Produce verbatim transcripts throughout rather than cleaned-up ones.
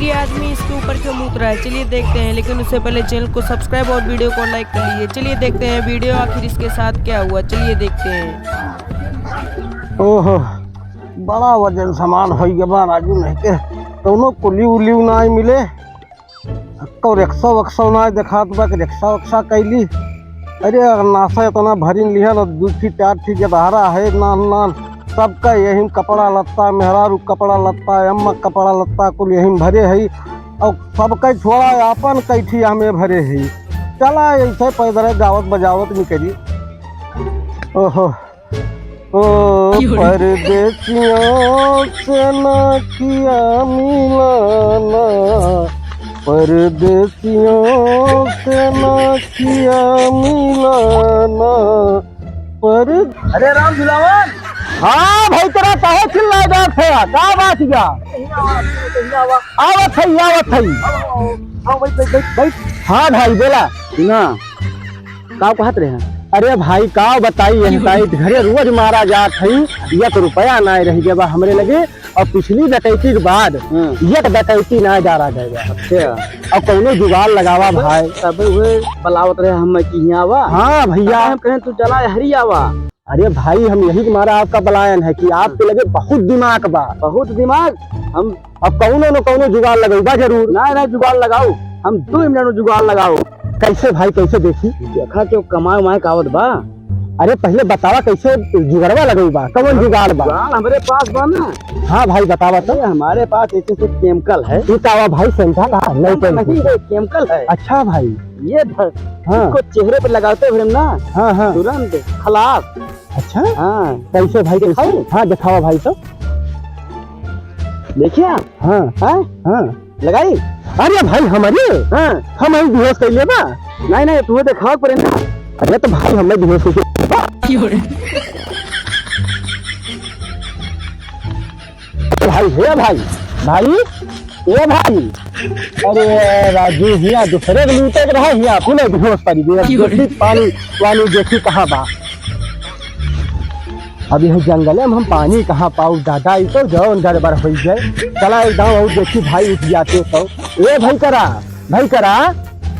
ये आदमी इसके ऊपर क्यों मूत रहा है, चलिए देखते हैं। लेकिन उससे पहले चैनल को सब्सक्राइब और वीडियो को लाइक कर लीजिए। चलिए देखते हैं वीडियो आखिर इसके साथ क्या हुआ, चलिए देखते हैं। ओहो, बड़ा वजन सामान होइ गवा राजू, नहीं के कौनो कुली उली ना मिले। अक्को रिक्शा वक्शा ना देखात बा कि रिक्शा वक्शा कैली। अरे, नासा इतना भरिन लिहल, दू ठी चार ठी गदहरा है, नान नान, सबका यही कपड़ा लत्ता, मेहरारू कपड़ा लत्ता, अम्मा कपड़ा लत्ता, कुल यही भरे है। और सबका छोड़ा, आपन कैठी हमें भरे है। चला, ऐसे पैदल गावत बजावत निकली। ओहो। ओ परदेसियों से ना किया मिलाना, परदेसियों से ना किया मिलाना, पर अरे राम झुलावन। हाँ भाई, तेरा काहे चिल्लाए जात है? का बात बा? आवत है, आवत है। हाँ भाई, बैठ, बैठ, बैठ। हाँ भाई, बोला। ना। का कहत रहे हैं? अरे भाई, का बताई, यह टाइट घरे रोज मारा जात है, एक रुपया ना रह गया बा हमरे लगे। और पिछली डकैती के बाद हाँ। एक डकैती ना डारा गया बा। अच्छा। और कौनो जुगाड़ लगावा भाई। तब वे बलावत रहे हम कि यहाँ आवा। हाँ भैया। हम कहें तू चला हरी आवा। अरे भाई, हम यही के मारा आपका बलायन है कि आपके लगे बहुत दिमाग बा। बहुत दिमाग? हम अब कौनो न कौनो जुगाड़ लगौबा जरूर। ना, ना, जुगाड़ लगाओ। हम दो मिनट में जुगाड़ लगाओ। कैसे भाई, कैसे देखी? देखा केहू कमाए उमाए का आवत बा? अरे पहले बतावा कैसे जुगड़वा लगौबा, कौन जुगाड़ बा? जुगाड़ हमरे पास बा ना। हाँ भाई, बतावा तो। अरे हमारे पास ऐसे ऐसे केमिकल है। ये का बा भाई, सेंधा का? नहीं, नहीं, नहीं, ये केमिकल है। अच्छा भाई। ये धर, हाँ। इसको चेहरे पे लगाते हुए ना, हाँ, हाँ। तुरंत खलास। अच्छा? हाँ। कैसे भाई, कैसे? दिखाऊं? हाँ, दिखावा भाई तो। देखिए आप। हाँ। हाँ? हाँ। लगाई? अरे भाई, हमारे? हाँ। हम ही बेहोश कर लेबा। नहीं, नहीं, तुम्हें दिखावा पड़े ना। अरे तो भाई, हमें बेहोश करके भाई, हे भाई, भाई, ए भाई, अरे राजू, हिया दूसरे के लूटे के रहा, हिया अपने बेहोश पड़ी गया। क्यों रे? देखी पानी, पानी देखी कहाँ बा। अब यह जंगले में हम पानी कहाँ पाऊ दादा, ई तो जौन गड़बड़ होइ जाए। चला एक दाव और देखी भाई उठ जाते तो। ए भाई करा, भाई करा,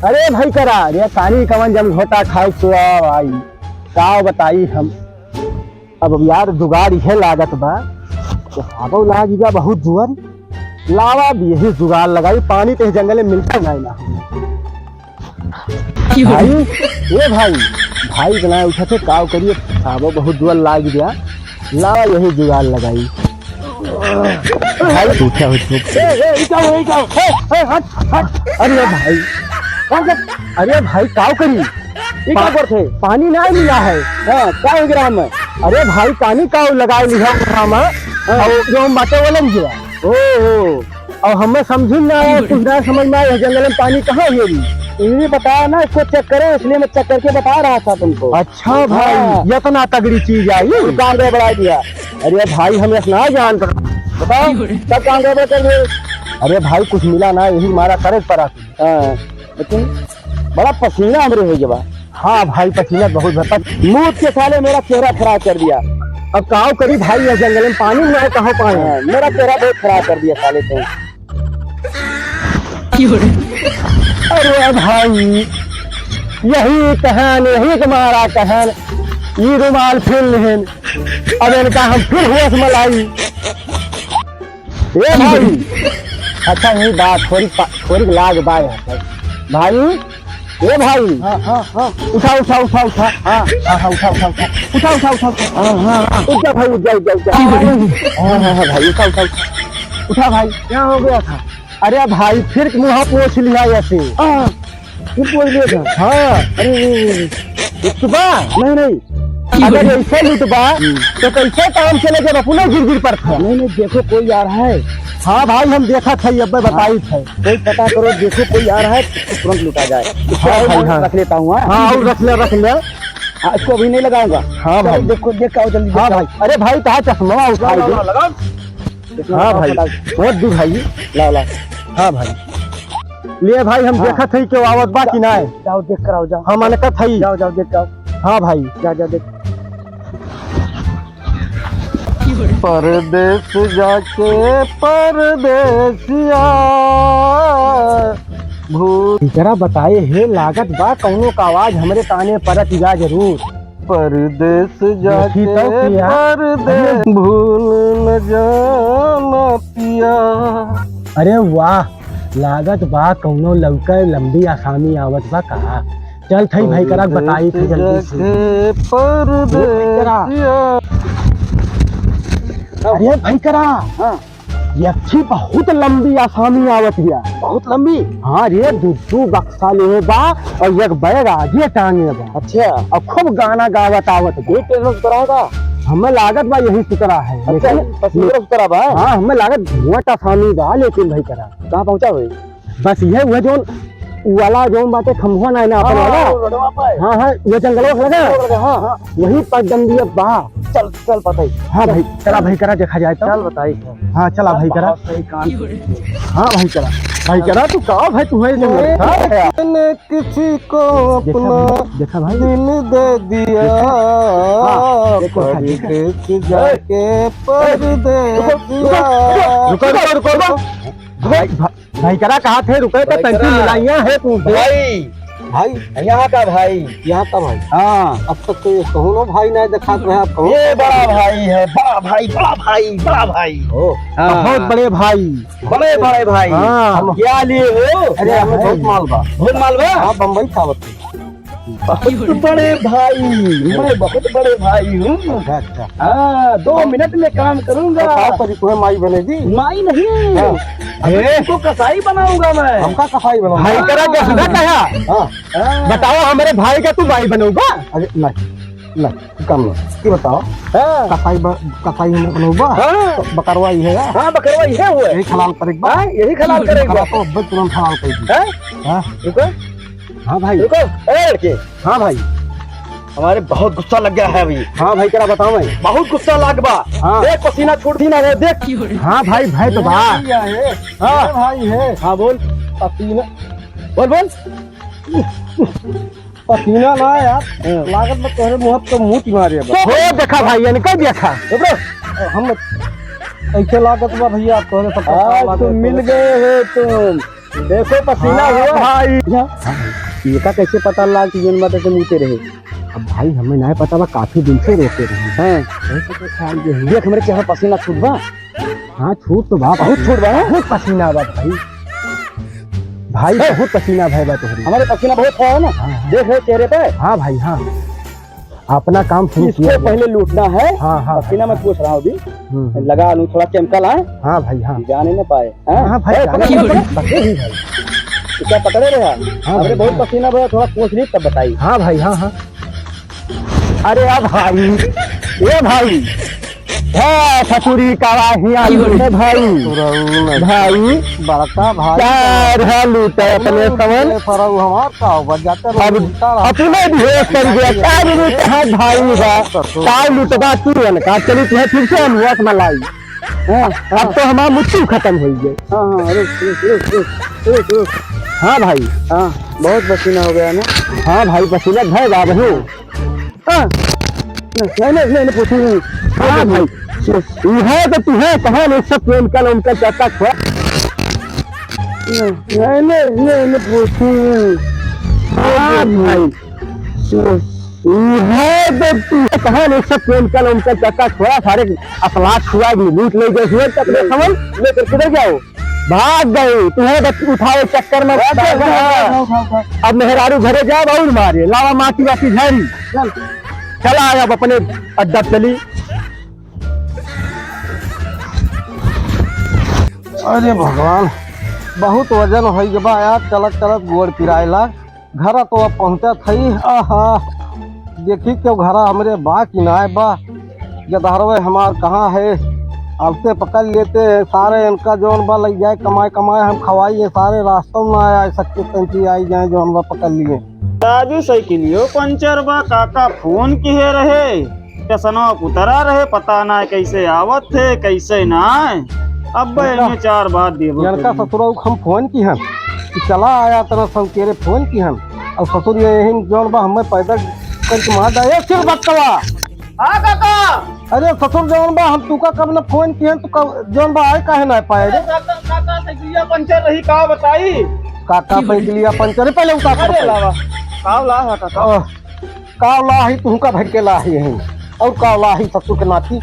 अरे भाई करा, अरे पानी कवन जम घोटा खाए तो भाई, का बताई हम। अब यार जुगाड़ इहे लागत बा, तो हावो लाग गया बहुत जुआर। लावा अब यही जुगाड़ लगाई, पानी तो इस जंगल में मिलता नहीं ना। क्यों? भाई, ए भाई, भाई बनाए उठा थे, काव करिए, हावो बहुत जुआर लाग गया। लावा यही जुगाड़ लगाई। भाई उठा हो, उठा। ए, ए, ई का हो, ई का हो? ए, ए, हट, हट। अरे भाई। कौन सा? अरे भाई, काव करी? ई का पा-, करत है? पानी ना मिला है। हाँ, का हो गया हम? अरे भाई, पानी काव लगाए लिहा हम, हाँ। और जो हम बाटे वाला नहीं गया। ओ, ओ। और हमें समझ में ना आया, कुछ ना समझ में आया, जंगल में पानी कहाँ हेरी? ये बताया ना, इसको चेक करो, इसलिए मैं चेक करके बता रहा था तुमको। अच्छा भाई, हाँ। इतना तगड़ी चीज आई। काम गड़बड़ा दिया। अरे भाई, हम इतना जानत। बताओ, सब काम गड़बड़ कर दिए। अरे भाई, कुछ मिला ना, यही मारा करे पड़ा। हाँ, लेकिन बड़ा पसीना हमरे हो गया। हाँ भाई, पसीना बहुत भरता। मूत के साले मेरा चेहरा खराब कर दिया। अब काव करी भाई, यह जंगल में पानी ना कहाँ पाए। हाँ, मेरा चेहरा बहुत खराब कर दिया साले तुम। अरे भाई, यही कहन, यही के मारा कहन, ई रुमाल फिर लेहन। अब इनका हम फिर होश में लाई। ए भाई, अच्छा, ये बात थोड़ी पा-, थोड़ी लाग बा यहाँ पर। भाई, ए भाई। हाँ, हाँ, हाँ। उठा, उठा, उठा, उठा। हाँ, हाँ, हाँ, उठा, उठा, उठा। उठा, उठा, उठा, उठा। हाँ, हाँ, हाँ। उठ जा भाई, उठ जा, उठ जा, उठ जा। हाँ, हाँ, हाँ, भाई, उठा, उठा, उठा। उठा भाई। क्या हो गया था? अरे भाई, फिर मुँह पोछ लिया ऐसे। हाँ, फिर पोछ लिया था? हाँ। अरे, अरे, अरे, अरे। लुटबा? नहीं, नहीं। अगर ऐसे लुटबा, हम्म। तो कैसे काम चले जब अपना गिर गिर पर था? नहीं, नहीं, देखो कोई आ रहा है। हाँ भाई, हम देखा था, अब बताई था। कोई पता करो, देखो कोई आ रहा है, तो तुरंत लुटा जाए। इसको हाँ और भाई, हाँ। रख लेता हूँ, हाँ? हाँ, और रख ले, रख ले। हाँ, इसको अभी नहीं लगाऊंगा। हाँ चलो, भाई। देखो, देख के आओ जल्दी, हाँ देख के आओ। भाई। अरे भाई, कहाँ चश्मा उठा लाओ, दे? लाओ, लाओ। हाँ भाई, फटाक। बहुत दूर भाई। लाओ, लाओ। हाँ भाई। ले भाई, हम हाँ। देखत हई कि आवत बा कि नाय। जाओ, देख कर आओ, जाओ। हम अनकत हई। जाओ, जाओ, देख के आओ। हाँ भाई। जा, जा, देख। परदेस जाके परदेसिया भूल। इकरा बताए हे, लागत बा कउनो क आवाज हमरे काने परत बा जरूर। परदेस जाके देखी तो पिया। परदेस भूल न जाना पिया। अरे वाह, लागत बा कउनो लउका लंबी आसामी आवत बा का। चल थई भाई करा बताई थई जल्दी से। परदेस जाके परदेसिया। अरे भाई करा। हाँ। यक्खी बहुत लंबी आसामी आवत बिया। बहुत लंबी? हाँ रे, दू दू बक्सा लेहे बा और एक बैग आगे टांगे बा। अच्छा। और खूब गाना गावत आवत बा। ये टेंशन सुतरा है का? हमें लागत बा यही सुतरा है। अच्छा, लेकिन बस ये सुतरा बा? हाँ, हमें लागत बहुत आसामी बा, लेकिन भाई करा। कहाँ पहुँचा हुई? बस यह हुआ जौन उ वाला जौन बाटे खंभवा ना, ना अपन हाँ, वाला। वो रोडवा पे। हाँ, हाँ, वो जंगलवा से लगा। हाँ, हाँ। वही पर डंडिया बा। चल, चल पता ही। हाँ भाई, चला भाई करा देखा जाए तो। चल बताई। हाँ, चला भाई करा। बहुत सही काम। हाँ भाई करा। भाई करा, तू का भाई, तू है जंगल। हाँ, मैंने किसी को देखा अपना भाई, देखा भाई। दिल दे दिया। देखा। हाँ, देखो, देखो। परदेस जाके परदेसिया। रुको, रुको, रुको, रुको। भाई, भा-, भाई करा कहा थे रुके तो भाई तंती करा। मिलाइया है तू से। भाई, भाई। यहाँ का भाई? यहाँ का भाई? हाँ। अब तक तो ये कौनो भाई नहीं दिखात रहे आप, कौन? ये बड़ा भाई है, बड़ा भाई, बड़ा भाई, बड़ा भाई। ओ। हाँ। बहुत बड़े भाई। बड़े, बड़े भाई। हाँ। हम क्या लिए हो? अरे, हमें बहुत माल बा। बहुत माल बा? हाँ, बम्बई खावत है। बहुत बड़े भाई, मैं बहुत बड़े भाई हूँ। अच्छा, अच्छा। हाँ, दो मिनट में काम करूंगा। तो का करी, तुम्हें माई बने दी? माई नहीं। हाँ। अबे, ए? तुमको कसाई बनाऊंगा मैं। हमका कसाई बनाऊंगा? भाई करा के सुना कहा? हाँ। हाँ। बताओ, हमारे भाई का तू माई बनऊबा? अरे, नहीं, नहीं, काम नहीं। ये बताओ, हाँ। कसाई ब-, कसाई हम बनऊबा? हाँ। तो बकरवा ही है यार। हाँ, बकरवा ही है वो। यही खलाल करेक बा। हाँ, यही खलाल करेक बा। तो अब तुरंत खलाल कर दी। हाँ? हाँ। रुको। हाँ भाई। रुको, ए लड़के। हाँ भाई। हमारे बहुत गुस्सा लग गया है अभी। हाँ भाई, करा बताओ भाई। बहुत गुस्सा लाग बा। हाँ। देख, पसीना छूट ही ना रहे, देख। हाँ भाई, भाई तो बा। भाई है। हाँ। भाई है। हाँ, बोल। पसीना। बोल, बोल। पसीना ना यार, हाँ। लागत बा तोहरे मुँह पे मूत मारे बा। हो देखा भाई, इनका देखा। ए bro, हम ऐसे लागत बा भैया, तोहरे सब आज लागत तुम बा। मिल गए हो तुम। देखो पसीना हाँ हुआ। भाई। ये का कैसे पता लाग कि जौन बात ऐसे मूते रहे? अब भाई हमें ना पता बा, काफी दिन से रोके रहे। हाँ। ऐसे तो ख्याल जो है। देख हमरे चेहरा पसीना छूट बा। हाँ, छूट तो बा, बहुत छूट बा, हाँ? बहुत पसीना बा भाई। भाई, हैं? बहुत पसीना भाई बा तोहरी। हमारे पसीना बहुत है ना? हाँ, हाँ। देख रहे चेहरे पे? हाँ भाई, हाँ। अपना काम शुरू इसको किया जाए। पहले लूटना है। हाँ, हाँ, पसीना हाँ। मैं पूछ रहा हूँ अभी। हम्म, हम्म। लगा लूँ, थोड़ा chemical है। हाँ भाई, हाँ। जाने ना पाए। हाँ? हाँ भाई, ए, जाने पकड़, ना पकड़। पाए। पकड़ भी भाई। तो क्या पकड़े रहे? हाँ हमरे भाई, बहुत हाँ। पसीना भरा, थोड़ा पूछ ली तब बताई। हाँ भाई, हाँ, हाँ। अरे अब भाई, ए भाई, हे ससुरी का वाहिया लूटे भाई। सुरऊ में भाई, बड़का भाई चार है लूटे अपने सवन। सरऊ हमार का हो, बजाते रहो, अब उल्टा रहो। अपने भी होश कर गया, का भी लूटे हाथ भाई बा, का लूटबा तू अनका, चली तुम्हें फिर से हम होश में लाई। हाँ, अब तो हमार मुट्ठी खत्म हो गई। हाँ, हाँ, रुक, रुक, रुक। हाँ भाई। हाँ, बहुत पसीना हो गया ना? हाँ भाई, पसीना भय बाबू। हाँ। नहीं, नहीं, नहीं, नहीं, पूछी नहीं। हाँ भाई, यह तो तू है, कहाँ ले सब chemical उमकल चक्का खोआ? नहीं, नहीं, नहीं, नहीं, पूछी नहीं। हाँ भाई, यह तो तू है, कहाँ ले सब chemical उमकल चक्का खोआ, सारे असलात छुआ भी लूट ले गए हुए, तब ले समझ लेकर किधर जाओ? भाग गए, तुम्हें बच-, उठावे चक्कर में भाग गए, भाग गए, भाग गए। अब मेहरारू घरे जाब और मारे, लावा माटी वाटी झाड़ी। चल। चला आया अब अपने अड्डा चली। अरे भगवान, बहुत वजन होइ गबा यार, चलत चलत गोड़ पिराए लाग। घरा तो अब पहुँचत हई। आहा, देखी क्यों घरा हमरे बा कि नाय बा, गदहरवे हमार कहाँ है? अब ते पकड़ लेते हैं सारे, इनका जौन बा लग जाए कमाए कमाए, हम खवाई ये सारे, रास्ता में ना आए सकते, तंची आई जाए जौन बा पकड़ लिए। राजू साइकिलियो पंचर बा, काका फोन किहे रहे, स्टेशनवा पे उतरा रहे, पता ना कैसे आवत थे, कैसे ना। अब इनका, इनमें चार बात देबो इनका करी। ससुरऊ हम फोन की हन कि चला आया तना सौकेरे फोन की हन। और ससुर ये यही जौन बा हमें पैदल करके मार डाले। ए, सिर बकवा। हाँ काका। अरे ससुर, जौन बा, हम तुका कब न फोन किए, तू कब, जौन बा, आए काहे ना पाए रे? अरे काका, काका, साइकिलिया पंचर रही, का बताई? काका, साइकिलिया पंचर, पहले उतार अरे दे। लावा, का ला है काका? आह, का ला है, तुहका भर के ला है यहीं। और का ला है, ससुर के नाती?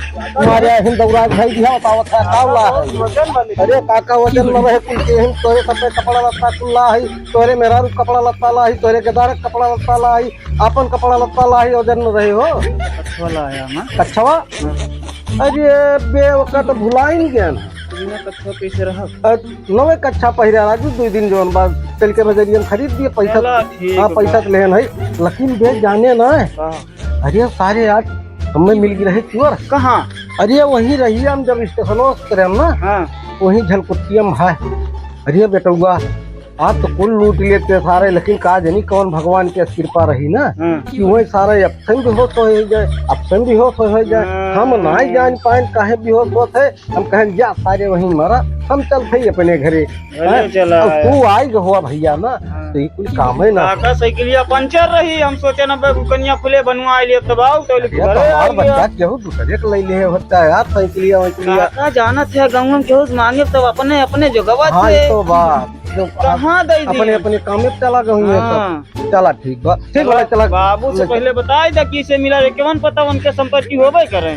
मारे हिन दौरा उठाई दिया, बतावत है, का ला है? वजन वाले। अरे काका, वजन न रहे, कुल के हिन, तोरे सब कपड़ा लत्ता कुल ला है, तोरे मेहरारू कपड़ा लत्ता ला है, तोरे गदारक कपड़ा लत्ता ला है, आपन कपड़ा लत्ता लाही, ओजन न रही हो। कच्छवा लाया ना। कच्छवा? हाँ। अरे बे, ओका तो भुलाइन गया ना। बिना कच्छवा कैसे रहा? अ, नवे कच्छा पहिरे राजू, दुइ दिन जौन बा, चल के बजरिया में खरीद दिए, पैसा। चला, ठीक हाँ, बा। पैसा तो लेन है, लेकिन बे जाने ना। हाँ। अरे सारे आज हमें मिल गए रहे चोर। कहाँ? अरे वहीं रही, हम जब स्टेशनों से उतरे हम ना, हाँ। वहीं झलकुट्टिया में है। अरे बेटौआ, आज तो कुल लूट लेते सारे, लेकिन का जानी कौन भगवान के कृपा रही ना हाँ। कि वही सारे अपने भी होश हो जाए, अपने भी होश हो जाए। हाँ। हम ना ही जान पाए काहे भी होश होत है, हम कहें जा सारे वहीं मरा, हम चलते ही अपने घरे। अरे हैं? चला अब आया। तू आई गए हुआ भैया ना, हाँ। तो ये कुल काम है ना। काका साइकिलिया पंचर रही, हम सोचे ना बे, कनिया खुले बनवा आइलिए तब आओ, तो अरे घरे तो हमार आइलिए। बच्चा केहू दूसरे के ले ले होता है यार, साइकिलिया वाइकिलिया। काका जानत है, गाँव में केहू से मांगे तब अपने, अपने जोगवा हाँ, से। ये तो बात। जो कहाँ दे दी? अपने, अपने काम में चला गई है हाँ। सब। चला ठीक बा, ठीक चला, बा, चला। बाबू से ले। पहले बताई दे कि इसे मिला रे, केवन पता उनके संपर्क की होबे करे।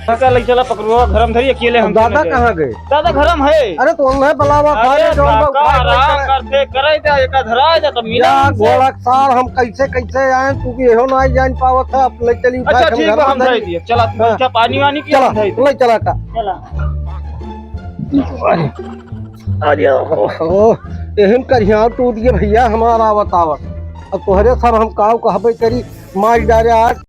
काका ले चला पकड़ुआ, घर में धरी, अकेले हम दादा चले जाए। कहाँ गए? दादा घर में है। अरे तो उन्हें बुलावा, अरे खाले जौन बा, काका, उठाए, आराम उठाए। करते, करे दे, एका धरा जा, तब मिला जा, हमसे। घोड़ा के सार, हम कैसे, कैसे आए, तू भी एहो ना जान पावत है, अब ले चली उठा अच्छा, के हम ठीक घर बा, में हम धरी। धर दिए। चला, तू हाँ। अच्छा, पानी वानी पिया, चला, हम धर दिए। ले चला का। चला। अरे, अरे, ओहो, एहन करिया टूट गए भैया हमारा आवत आवत। अब तोहरे सब हम काव कहबे करी, मार डारे आज।